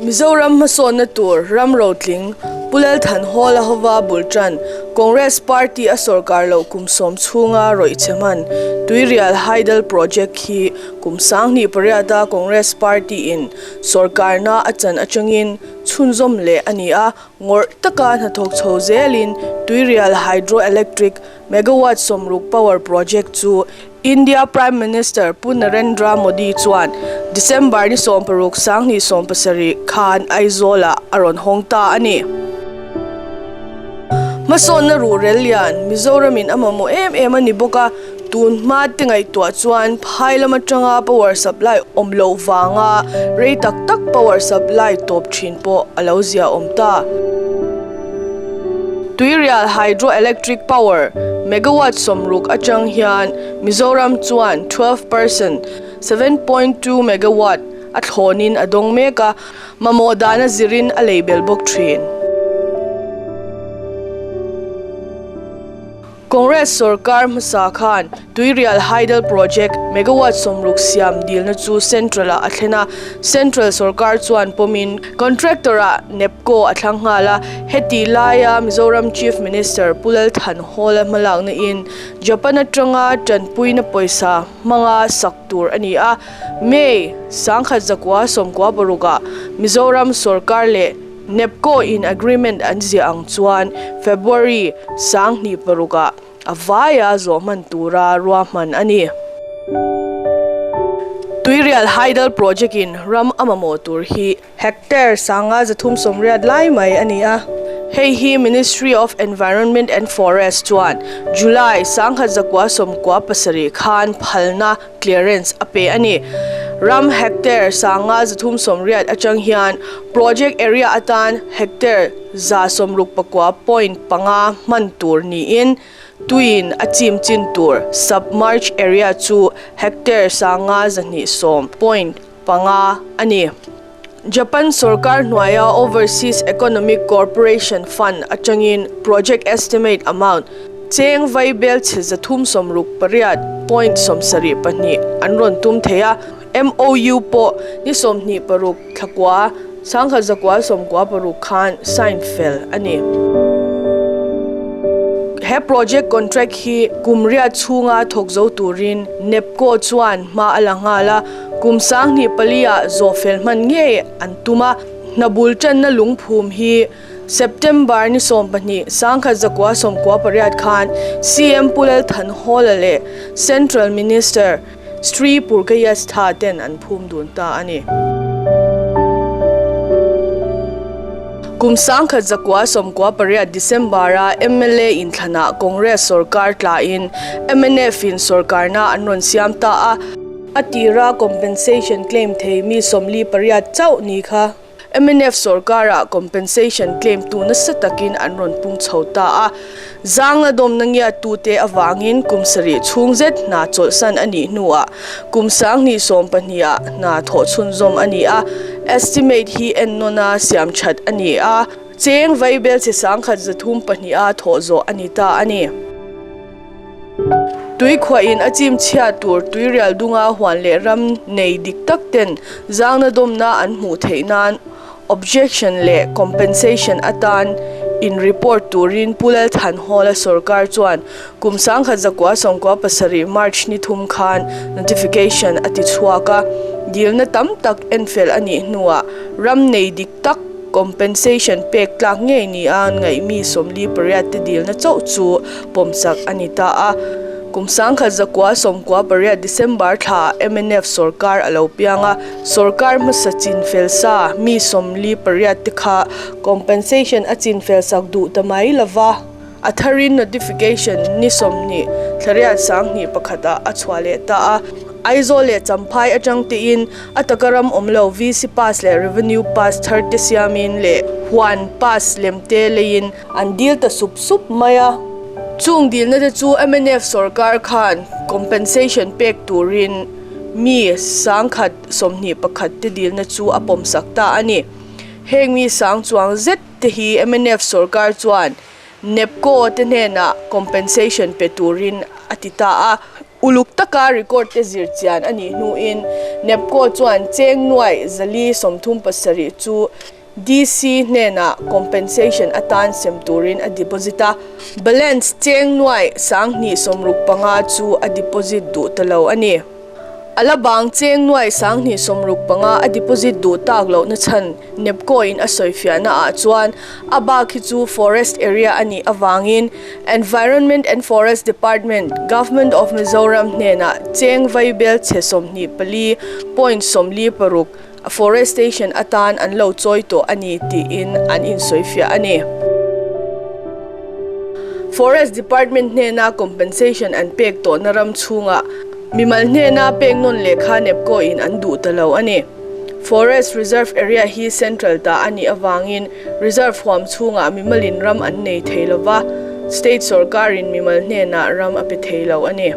Mizoram hmasawnna tur ram rotling Pu Lalthanhawla hova bul tan Congress Party a sawrkar loh kum sawm chhunga rawih chhe hman Tuirial Hydel Project hi kum 2008 a Congress Party in sawrkarna a chan atangin chhunzawm leh a ni a, ngawrh taka hnathawk chho zelin Tuirial Hydro Electric Megawatt 60 power project chu India Prime Minister Pu Narendra Modi chuan December ni 16 2017 khan Aizawl-ah a rawn hawng ta a ni. Hmasawnna ruhrel lian Mizoramin a mamawh em em a ni bawk a, tun hma te ngaihtuah chuan phai lam atanga power supply awm loh vanga rei tak tak power supply tawp thin pawh a lo zia awm ta. Tuirial Hydro Electric Power megawatt 60 atang hian Mizoram chuan 12%, 7.2 megawatt, a thlawnin a dawng mek a, mamawh dana zirin a lei bel bawk thin. Congress sorkar hmasa khan Tuirial Hydel Project megawatt 60 siam dilna chu Central-ah a thlen a, Central sorkar chuan pawmin contractor-ah NEPCO a thlang nghal a, heti laia Mizoram Chief Minister Pu Lalthanhawla hmalakna in Japan atanga tanpuina pawisa hmanga sak tur a ni a, May 1996-ah Mizoram sorkar leh NEPCO in agreement an ziah ang chuan February 2006-ah a vaia zawh hman tura ruahman a ni. Tuirial Hydel Project in ram a mamawh tur hi hectare 5,380 lai mai a ni a. Hei hi Ministry of Environment and Forest chuan July 1997 khan phalna clearance a pe a ni. Ram hectare 5,380 atang hian project area atan hectare 169.5 hman tur niin tuiin a chim chin tur submerged area chu hectare 5,210.5 a ni. Japan sorkar hnuaia Overseas Economic Cooperation Fund atangin project estimate amount cheng vai bel chhe 368.72 an rawn tum thei a, MOU pawh ni 26 thlakua 1996 khan sign fel a ni. He project contract hi kum riat chhunga thawk zo turin NEPCO chuan hma a la nghal a, kum 2004-ah zawh fel hman ngei an tum a, hna bul tanna lungphum hi September ni 12 1998 khan CM Pu Lalthanhawla leh Central Minister Sri Purkayastha ten an phum dun ta a ni. Kum 1998 December-a mla inthlanah Congress sorkar tlain mnf in sorkarna an rawn siam ta a. A tira compensation claim thei mi 48 chauh ni kha. Mnf sorkarah compensation claim tu nasa takin an rawn pung chho ta a, zangna dawmna ngiattute avangin kum sarih chhung zet hna chawlhsan a nih hnuah kum 2012-ah hna thawh chhunzawm a ni a, estimate hi ennawna siam that a ni a, cheng vaibel chhe 132-a thawh zawh a ni ta a ni. Tuikhuahin a chim chhiat tur tuirial dunga huan leh ram nei dik tak ten zangna dawmna an hmuh theih nan objection leh compensation atan in report turin Pu Lalthanhawla sorkar chuan kum 1997 March ni thum khan notification a ti chhuak a, dilna tam tak enfel a nih hnuah ram nei dik tak compensation pek tlak ngei ni a ngaih mi 48 te dilna chauh chu pawmsak a ni ta a. Kum 1998 December thla mnf sorkar a lo piang a, sorkar hmasa chin fel sa mi 48 te kha compensation a chin fel sak duh ta mai lova, a tharin notification ni 20 thlariat 2001 ah a chhuah leh ta a. Aizawl leh Champhai atang tein a taka ram awm lo VC pass leh revenue pass thar te siamin leh huan pass lem te leiin an dil ta sup sup mai a. Chung dilna te chu mnf sorkar khan compensation pek turin mi 121 te dilna chu a pawmsak ta a ni. Heng mi sang chuang zet te hi mnf sorkar chuan NEPCO te hnenah compensation pe turin a ti ta a. Uluk taka record te zir chian a nih hnuin NEPCO chuan cheng nuai 437 chu DC hnenah compensation atan sem turin a deposit a, balance cheng nuai 2065 chu a deposit duh ta lo a ni. A la bang cheng nuai 2065 a deposit duh tak lohna chhan NEPCO in a sawifiahna ah chuan a bak hi chu forest area a nih avangin Environment and Forest Department, Government of Mizoram hnenah cheng vaibel chhe 24.46 Afforestation atan an lo chawi tawh a ni tiin an insawifiah a ni. Forest Department hnena compensation an pek tawhna ram chhungah mimal hnena pek nawn lehkha NEPCO in an duh ta lo a ni. Forest Reserve Area hi Central ta a nih avangin Reserve huam chhungah mimalin ram an nei thei lova, State sawrkarin mimal hnenah ram a pe thei lo a ni.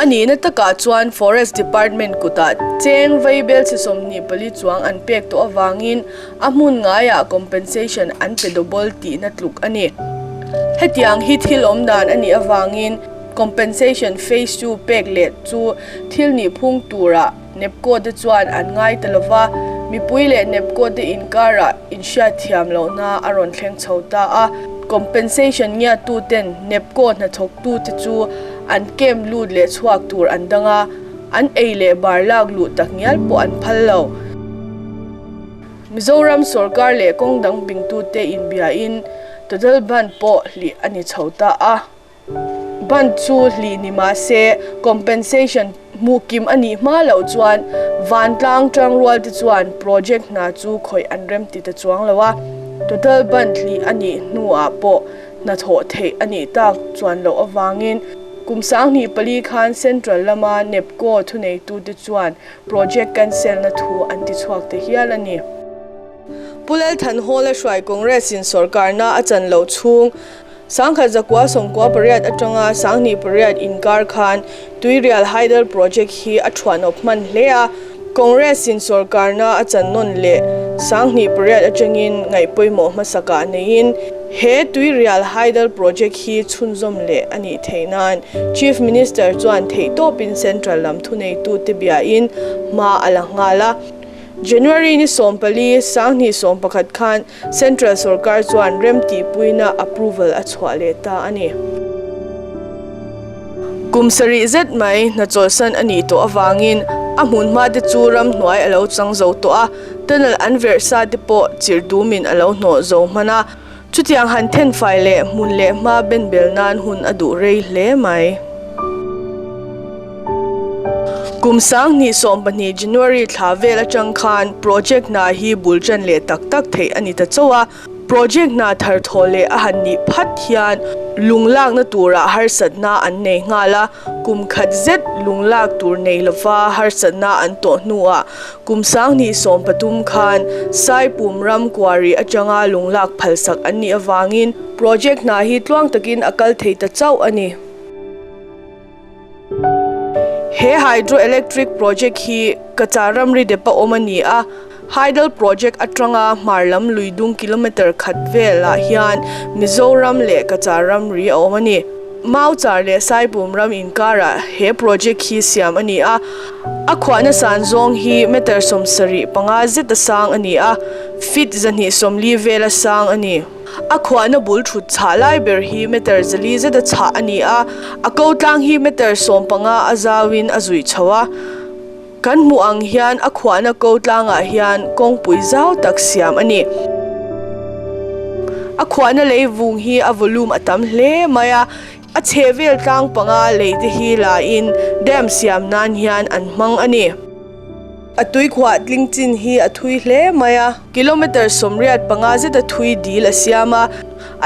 A nihna takah chuan Forest Department kutah cheng vaibel chhe 24 chuang an pek tawh avangin a hmun ngaiah compensation an pe double tihna tluk a ni. Hetiang hi thil awm dan a nih avangin compensation phase 2 pek leh chu thil nihphung turah NEPCO te chuan an ngai ta lova, mipui leh NEPCO te inkarah inhriatthiam lohna a rawn thleng chho ta a. Compensation ngiattu ten NEPCO hnathawktu te chu an camp lut leh chhuak tur an dang a, an ei leh bar lak luh tak ngial pawh an phal lo. Mizoram sorkar leh kawng dang bingtute inbiain Total Bandh pawh hlih a ni chho ta a. Bandh chu hlih ni mah se compensation hmuh kim a nih hma loh chuan vantlang tangrual te chuan project hna chu khawih an rem ti ta chuang lo a, total bandh hlih a nih hnuah pawh hnathawh theih a nih tak chuan loh avangin kum 2004 khan central lama NEPCO thuneitute chuan project cancel na thu an ti chhuak ta hial a ni. Pu Lalthanhawla hruai Congress in sorkarna a chan loh chhung 1998 atanga 2008 inkar khan Tuirial Hydel Project hi a thuanawp hman hle a, Congress in sorkarna a chan nawn leh 2008 atangin ngaih pawimawh hmasakah neiin he Tuirial Hydel Project hi chhunzawm leh a nih theih nan Chief Minister chuan theihtawpin Central lam thuneitute biain hma a la nghal a. January ni 14, 2011 khan Central sorkar chuan remtihpuina approval a chhuah leh ta a ni. Kum sarih zet mai hna chawlhsan a nih tawh avangin a hmun hma te chu ramhnuai a lo chang zo tawh a, tunnel an verh sa te pawh chirh dumin a lo hnawh zo hman a. Chutiang han thenfai leh hmun leh hma benbel nan hun a duh rei hle mai. Kum 2012 January thla vel atang khan project hna hi bul tan leh tak tak theih a ni ta chauh a. Project hna thar thawh leh a han nih phat hian lung lakna turah harsatna an nei nghal a, kum khat zet lung lak tur nei lova harsatna an tawh hnuah Kum 2013 khan Saipum ram quarry atanga lung lak phalsak an nih avangin project hna hi tluang takin a kal thei ta chauh a ni. He hydroelectric project hi Kachar ramri depa awm a ni a, hydel project atanga hmar lam lui dung kilometre khat velah hian Mizoram leh Kachar ramri a awm a ni. Mauchar leh Saipum ram inkarah he project hi siam a ni a, a khuahna san zawng hi meter 75 zeta sang a ni a, feet 240 vela sang a ni. A khuahna bul thut chhah lai ber hi meter 400 zeta chhah a ni a, a ko tlang hi meter 15 a zauin a zuih chho a. Kan hmuh ang hian a khuahna ko tlangah hian kawngpui zau tak siam a ni. A khuahna lei vung hi a volume a tam hle mai a, a chhehvel tlang panga lei te hi la in dam siam nan hian an hmang a ni. A tui khuah tling chin hi a thui hle mai a. Kilometre 85 zeta thui dil a siam a,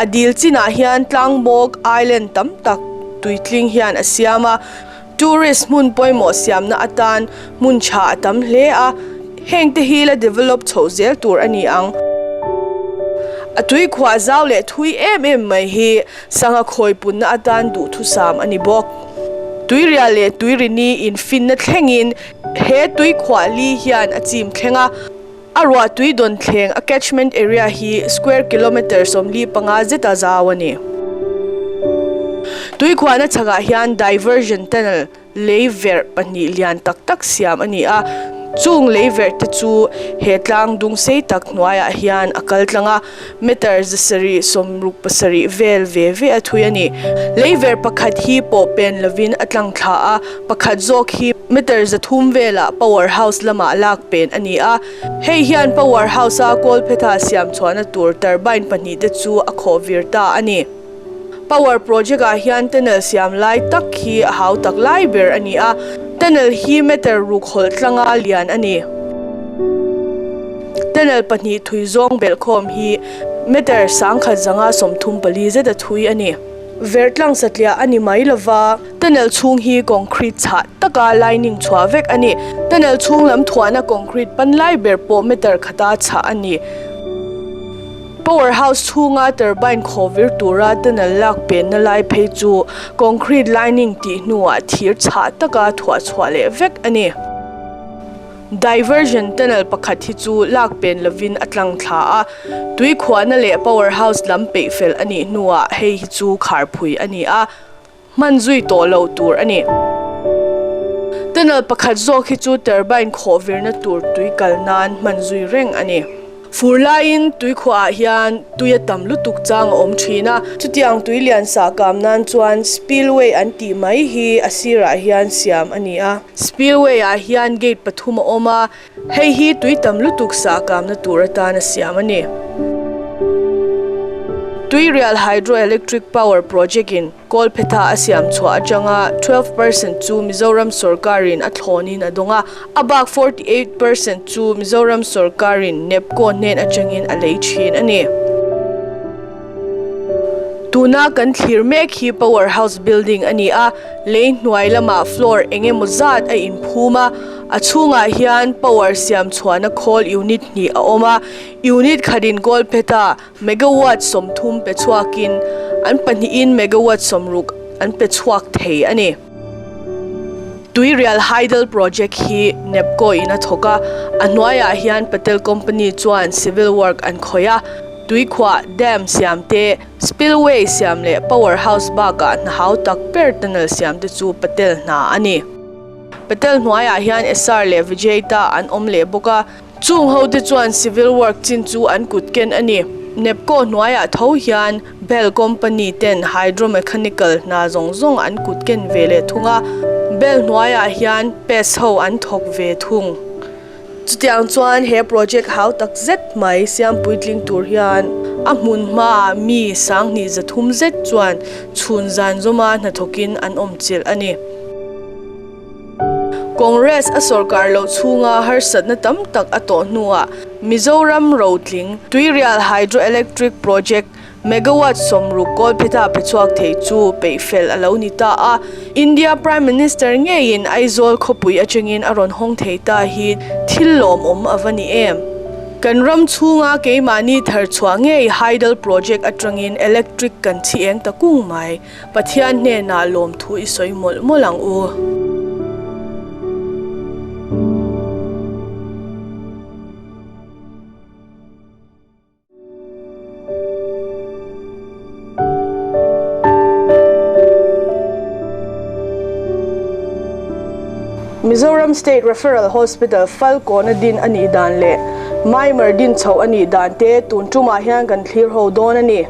a dil chinah hian tlang bawk, island, tam tak tui tling hian a siam a. Tourist hmun pawimawh siamna atan hmun tha a tam hle a, heng te hi la develop chhoh zel tur a ni ang. A tui khuah zau leh thui em em mai hi sangha khawi punna atan duhthusam a ni bawk. Tuirial leh tuirini infinna thlengin he tui khuah li hian a chim thleng a. A ruah tui dawn thleng a catchment area hi square kilometre 45 zeta zau a ni. Tuikhuahna chhakah hian diversion tunnel lei verh pahnih lian tak tak siam a ni a, chung lei verh te chu he tlang dung sei tak hnuaiah hian a kal tlang a, meter zasarih sawmruk pasarih vel ve ve a thui a ni. Lei verh pakhat hi pawh pen lovin a tlang thla a, pakhat zawk hi meter zathum velah power house lamah lak pen a ni a, hei hian power house a kawlphetha siam chhuahna tur turbine pahnih te chu a khawh vir ta a ni. Power project ah hian tunnel siam lai tak hi a hau tak lai ber a ni a, tunnel hi meter ruk hawlh tlanga lian a ni. Tunnel pahnih thui zawng belhkhawm hi meter sangkhat zanga 34 zet a thui a ni. Vertlang satliah a ni mai lova, tunnel chhung hi concrete chhah taka lining chhuah vek a ni. Tunnel chhung lam thuahna concrete pan lai ber pawh meter khata chhah a ni. Power house chhunga turbine khaw vir tura tunnel lak penna lai phei chu concrete lining tih hnuah thir chhah taka thuah chhuah leh vek a ni. Diversion tunnel pakhat hi chu lak pen lovin a tlang thla a, tui khuahna leh power house lam peih fel a nih hnuah hei hi chu kharphui a ni a. Hman zui tawh loh tur a ni. Tunnel pakhat zawk hi chu turbine khawh virna tur tui kal nan hman zui reng a ni. Fur laiin tui khuaah hian tui a tam lutuk chang a awm thin a. Chutiang tui lian sah kam nan chuan spillway an tih mai hi a sirah hian siam a ni a. Spillway ah hian gate pathum a awm a, Hei hi tui tam lutuk sah kamna tur atana siam a ni. Tuirial Hydroelectric Power Project in Kawlphetha a siam chhuah atanga 12 percent chu Mizoram sawrkarin a thlawnin a dawng a, a bak 48 percent chu Mizoram sawrkarin NEPCO hnen atangin a lei thin a ni. Tuna kan thlir mek hi Power House building a ni a, lei hnuai lamah floor eng emaw zat a inphum a, a chhungah hian power siam chhuahna khawl unit hnih a awm a, unit khatin kawlphetah megawatt 30 pe chhuakin an pahnihin megawatt 60 an pe chhuak thei a ni. Tuirial Hydel Project hi NEPCO in a thawk a, a hnuaiah hian Patel Company chuan civil work an khawih a, tuikhuah, dam siam te, spillway siam leh power house bakah hna hau tak ber tunnel siam te chu Patel hna a ni. Patel hnuaiah hian Essar leh Vijayta an awm leh bawk a, Chung ho te chuan civil work chin chu an kut ken a ni. NEPCO hnuaiah tho hian Bell company ten hydromechanical hna zawng zawng an kut ken ve leh thung a, Bell hnuaiah hian PES ho an thawk ve thung. Chutiang chuan he project hau tak zet mai siam puitling tur hian a hmun hmaah mi 20 300 zet chuan chhun zan zawma hnathawkin an awm chilh a ni. Congress a sawrkar loh chhunga harsatna tam tak a tawh hnuah Mizoram rotling Tuirial Hydroelectric Project megawatt 60 kawlphetha pe chhuak thei chu peih fel a lo ni ta a. India Prime Minister ngeiin Aizawl khawpui atangin a rawn hawng thei ta hi thil lawmawm a va ni em? Kan ram chhunga keimahni thar chhuah ngei Hydel Project atangin electric kan chhi eng ta kung mai. Pathian hnenah lawmthu i sawi mawlh mawlh ang u. Mizoram State Referral Hospital Falkawn a din a nih dan leh Maimer din chhoh a nih dan te tun tumah hian kan thlir ho dawn a ni.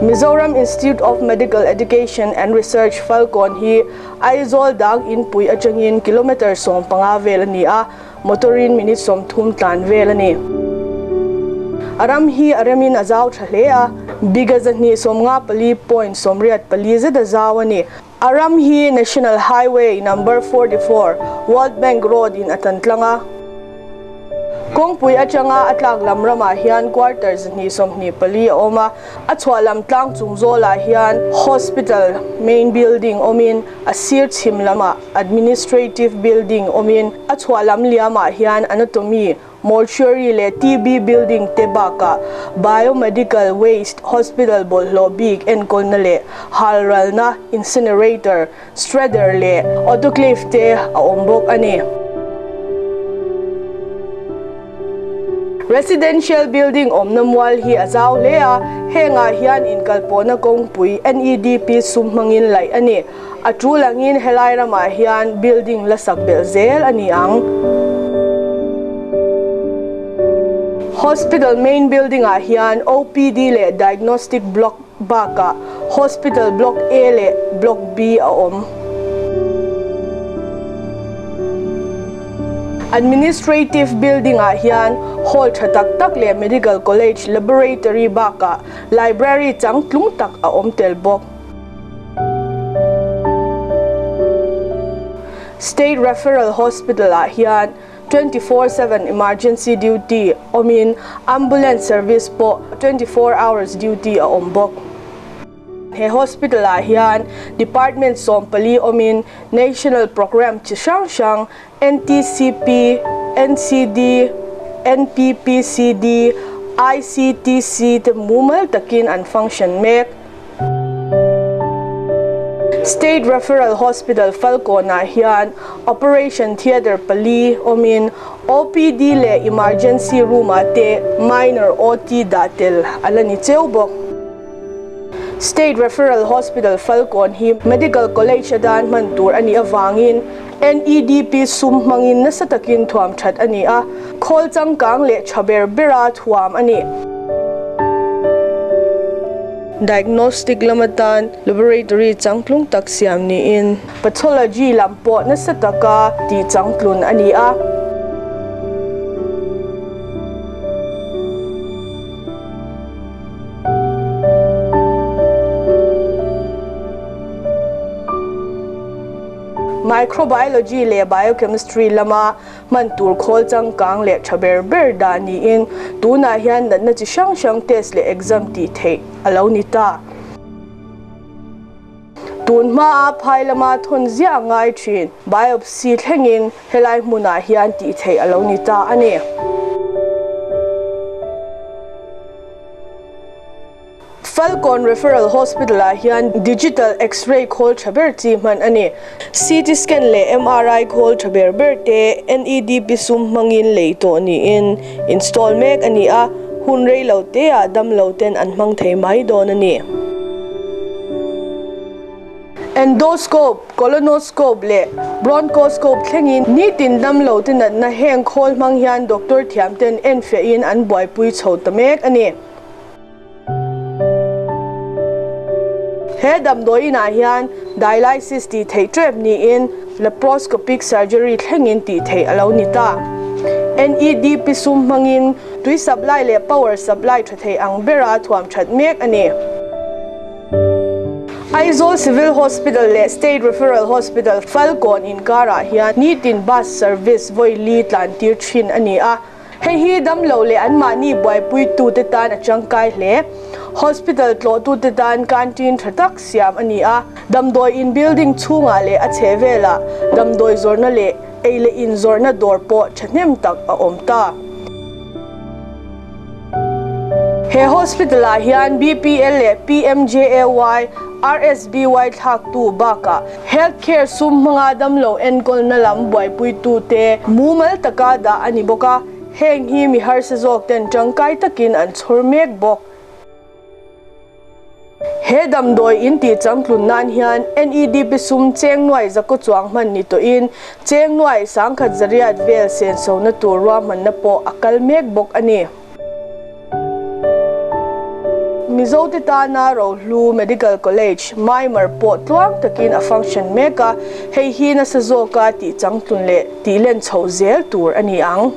Mizoram Institute of Medical Education and Research Falkawn hi Aizawl dang inpui atangin kilometre 15 vel a ni a, motor-in minute 30 tlan vel a ni. A ram hi a remin a zau tha hle a, bigha 254.84 zet a zau a ni. A ram hi National Highway Number 44, World Bank Road in a tan tlang a. Kawngpui atanga a tlak lam ramah hian quarter 224 a awm a, a chhuah lam tlang chung zawlah hian Hospital main building awmin a sir chhim lamah Administrative building awmin a chhuah lam liamah hian Anatomy Mortuary leh TB building te bakah Biomedical Waste Hospital bawlhhlawh bik enkawlna leh halralna incinerator, shredder leh autoclave te a awm bawk a ni. Residential building awmna mual hi a zau hle a, hengah hian inkalpawhna kawngpui NEDP sum hmangin laih a ni. A tul angin helai ramah hian building la sak belh zel a ni ang. Hospital main building ah hian OPD leh diagnostic block bakah Hospital Block A leh Block B a awm. Administrative building ah hian hall tha tak tak leh Medical College laboratory bakah library changtlung tak a awm tel bawk. State Referral Hospital ah hian 24/7 emergency duty awmin ambulance service pawh 24 hours duty a awm bawk. He hospital ah hian department 14 awmin national programme chi hrang hrang NTCP, NCD, NPPCD, ICTC te mumal takin an function mek. State Referral Hospital Falkawnah hian Operation Theatre pali awmin OPD leh Emergency Room-ah te Minor OT dah tel a la ni cheu bawk. State Referral Hospital Falkawn hi Medical College a dan hman tur a nih avangin NEDP sum hmangin nasa takin thuam that a ni a, khawl changkang leh tha ber bera thuam a ni. Diagnostic lam atan laboratory changtlung tak siam niin pathology lam pawh nasa taka tih changtlun a ni a. Microbiology leh biochemistry lama hman tur khawl changkang leh tha ber ber dah niin tunah hian natna chi hrang hrang test leh exam tih theih a lo ni ta. Tun hmaa phai lama thawn ziah a ngai thin biopsy thlengin helai hmunah hian tih theih a lo ni ta a ni. Falkawn Referral Hospital ah hian Digital X-ray khawl tha ber chi hman a ni. CT scan leh MRI khawl tha ber ber te NEDP sum hmangin lei tawh niin install mek a ni a, hun rei lo te ah damlo ten an hmang thei mai dawn a ni. Endoscope, colonoscope leh bronchoscope thlengin nitin damlo te natna heng khawl hmang hian doctor thiam ten enfiahin an buaipui chho ta mek a ni. He damdawi inah hian dialysis tih theih tep niin laparoscopic surgery thlengin tih theih a lo ni ta. NEDP sum hmangin tui supply leh power supply tha thei ang bera thuam that mek a ni. Aizawl Civil Hospital leh State Referral Hospital Falkawn inkarah hian nitin bus service vawi li tlan tir thin a ni a. Hei hi damlo leh anmahni buaipuitute tan a tangkai hle. Hospital tlawhtute tan canteen tha tak siam a ni a, damdawi in building chhungah leh a chhehvelah damdawi zawrhna leh ei leh in zawrhna dawr pawh thahnem tak a awm ta. He hospital ah hian BPL leh PMJAY, RSBY thlaktu bakah Health care sum hmanga damlo enkawlna lam buaipuitute mumal taka dah a ni bawk a, heng hi mi harsa zawk ten tangkai takin an chhawr mek bawk. He damdawi in tih changtlun nan hian NEDP sum cheng nuai zakaw chuang hman ni tawhin cheng nuai sangkhat zariat vel sensona tur ruahmanna pawh a kal mek bawk a ni. Mizote tana Rohlu Medical College, Myanmar pawh tluang takin a function mek a, hei hi nasa zawka tih changtlun leh tih len chhoh zel tur a ni ang.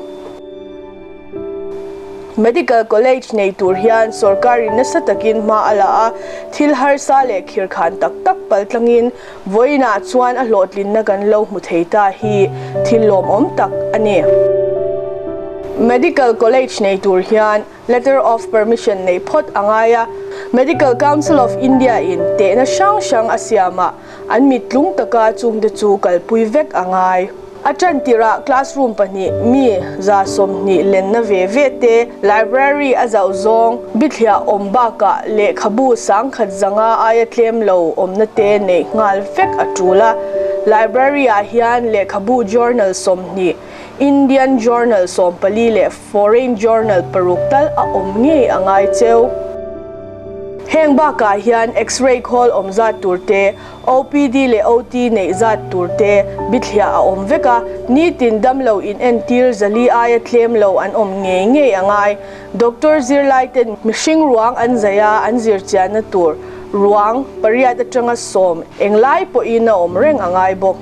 Medical College nei tur hian sorkarin nasa takin hma a la a, thil harsa leh khirkhan tak tak paltlangin vawiinah chuan a hlawhtlinna kan lo hmu thei ta hi thil lawmawm tak a ni. Medical College nei tur hian Letter of Permission nei phawt a ngai a, Medical Council of India in tehna hrang hrang a siam a, an mittlung taka chungte chu kalpui vek a ngai. A tan tirah classroom pahnih mi 120 lenna ve ve te, library a zauh zawng, bithliah awm bakah lehkhabu 1500 aia tlem lo awmna te neih nghal vek a tul a. Library ah hian lehkhabu journal 20. Indian journal 14 leh foreign journal paruk tal a awm ngei a ngai cheu. Heng bakah hian X-ray khawl awm zat tur te, OPD leh OT neih zat tur te bithliah a awm vek a, nitin damlo inentir 400 aia tlem lo an awm ngei ngei a ngai. Doctor zirlai ten mihring ruang an zai a, an zir chianna tur ruang pariat atanga sawm englai pawhin a awm reng a ngai bawk.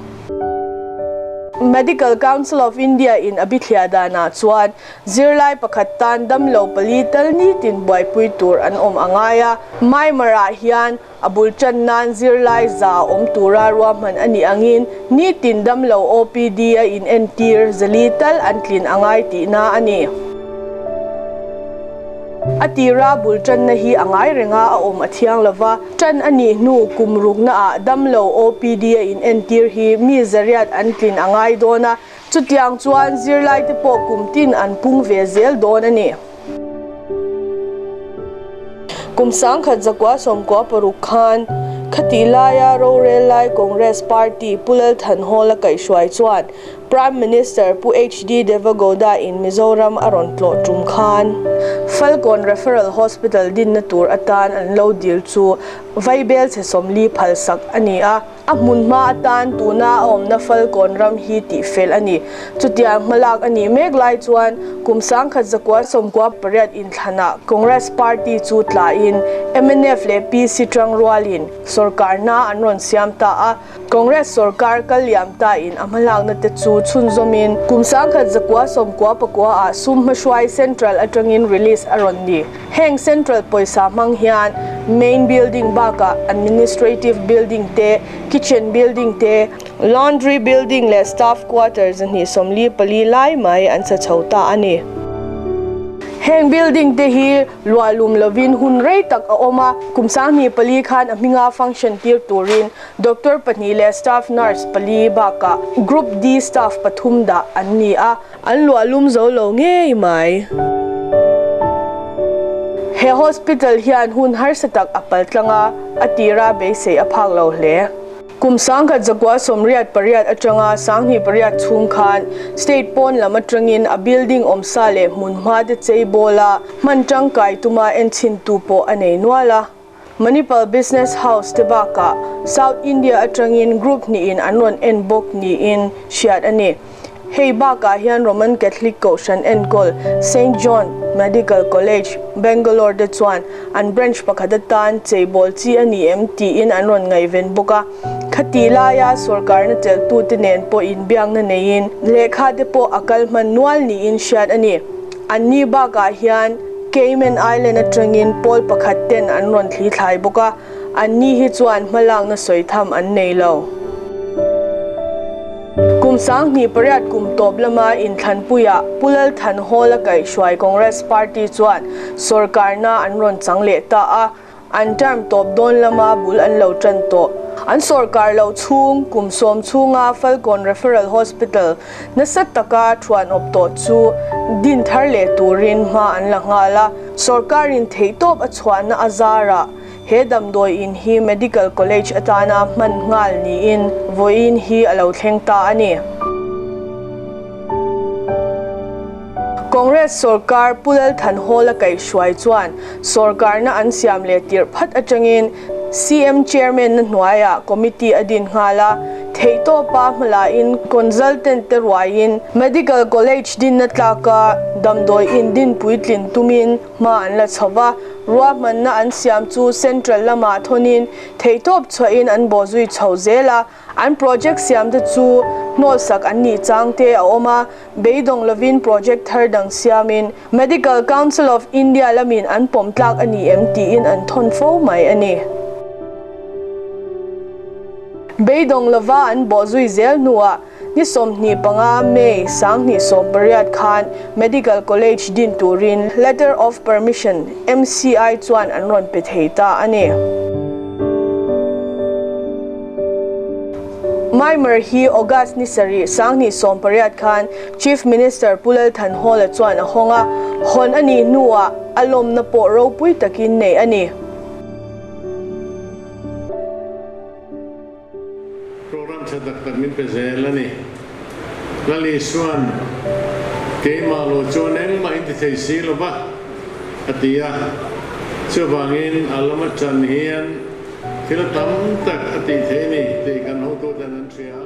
Medical Council of India in a bithliah danah chuan zirlai pakhat tan damlo pali tal nitin buaipui tur an awm a ngai a, Myanmar ah hian A bul tan nan zirlai za awm tura ruahman a nih angin nitin damlo OPD a inentir 400 tal an tlin a ngai tihna a ni. A tira bul tanna hi a ngai renga a awm a thiang lova, tan a nih hnu kum ruknaah damlo OPD a inentir hi mi 800 an tlin a ngai dawn a, chutiang chuan zirlaite pawh kum tin an pung ve zel dawn a ni. Kum 1996 khan khatih laia rorel lai Congress Party Pu Lal Thanhawla kaihhruai chuan Prime Minister Pu HD Deve Gowda in Mizoram a rawn tlawh tum khan Falkawn Referral Hospital dinna tur atan an lo dil chu vaibel chhe 40 phalsak a ni a. A hmun hma atan tuna a awmna Falkawn ram hi tihfel a ni. Chutiang hmalak a nih mek lai chuan kum 1998 inthlanah Congress Party chu tlain mnf leh PC tangrualin sorkarna an rawn siam ta a. Congress sorkar kal liam tain a hmalakna te chu chhunzawmin kum 1999 ah sum hmahruai Central atangin release a rawn ni. Heng Central pawisa hmang hian main building bakah administrative building te, kitchen building te, laundry building leh staff quarter 244 lai mai an sa chho ta a ni. Heng building te hi luahlum lovin hun rei tak a awm a, kum 24 khan a hminga function tir turin doctor pahnih leh staff nurse pali bakah group D staff pathum dah an ni a. An luahlum zo lo ngei mai. He hospital hian hun harsa tak a pal tlang a, a tira beisei a phak lo hle. Kum 1988 atanga 2008 chhung khan state pawn lam atangin a building awmsa leh hmunhma te chei bawla hman tangkai tuma enchintu pawh a nei nual a. Manipal Business House te bakah South India atangin group hnihin an rawn en bawk niin hriat a ni. Hei bakah hian Roman Catholic Kohhran enkawl Saint John Medical College, Bangalore te chuan an branch pakhat atan cheibawl chi a ni em tiin an rawn ngaihven bawk a. Khati laia sawrkarna chelhtute nen pawh inbiakna neiin lehkha te pawh a kal hman nual niin hriat a ni. Anni bakah hian Cayman Island atangin pawl pakhat ten an rawn thli thlai bawk a, anni hi chuan hmalakna sawi tham an nei lo. Kum 2008 kum tawp lama inthlanpuiah Pu Lal Thanhawla kaihhruai Congress Party chuan sawrkarna an rawn chang leh ta a, An term tawp dawn lama bul an lo tan tawh. An sawrkar loh chhung kum 10 chhunga Falkawn Referral Hospital nasa taka thuan awp tawh chu din thar leh turin hma an la nghal a. Sawrkarin theihtawp a chhuahna a zarah he damdawi in hi Medical College atana hman nghal niin vawiin hi a lo thleng ta a ni. Congress sawrkar Pu Lal Thanhawla kaihhruai chuan sawrkarna an siam leh tirh phat atangin CM Chairman na hnuaiah committee a din nghal a, theihtawpa hmalain consultant te ruaiin Medical College dinna tlaka damdawi in din puitlin tumin hma an la chho va, ruahmanna an siam chu Central lamah thawnin theihtawp chhuahin an bawhzui chho zel a. An project siam te chu hnawlsak an nih chang te a awm a, beidawng lovin project thar dang siamin Medical Council of India lamin an pawm tlak a ni em tiin an thawn fo mai a ni. Beidawng lova an bawhzui zel hnuah ni 25 May 2018 khan Medical College din turin Letter of Permission MCI chuan an rawn pe thei ta a ni. Myanmar hi August ni sarih 2018 khan Chief Minister Pu Lal Thanhawla chuan a hawng a, hawn a nih hnuah a lawmna pawh ropui takin neih a ni. Program tha tak tak min pe zel a ni. Lal Isua'n, Keimah lo chuan engmah in ti thei si lo va, a ti a. Chuvangin a lama ṭan hian thil tam tak a tih thei a ni tih kan hotuten an hria.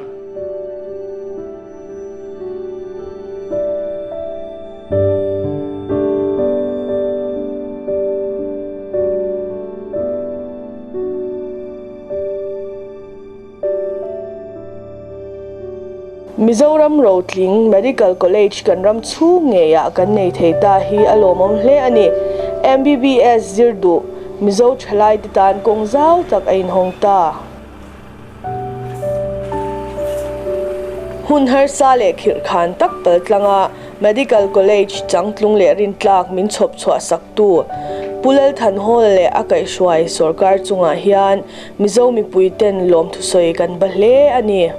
Mizoram Rotling Medical College kan ram chhung ngeiah kan nei thei ta hi a lawmawm hle a ni. MBBS zir duh Mizo thalaite tan kawng zau tak a inhawng ta. Hun harsa leh khirhkhan tak pal tlanga Medical College changtlung leh rintlak min chhawp chhuah saktu Pu Lalthanhawla leh a kaihhruai sawrkar chungah hian Mizo mipuiten lawmthusawi kan ba hle a ni.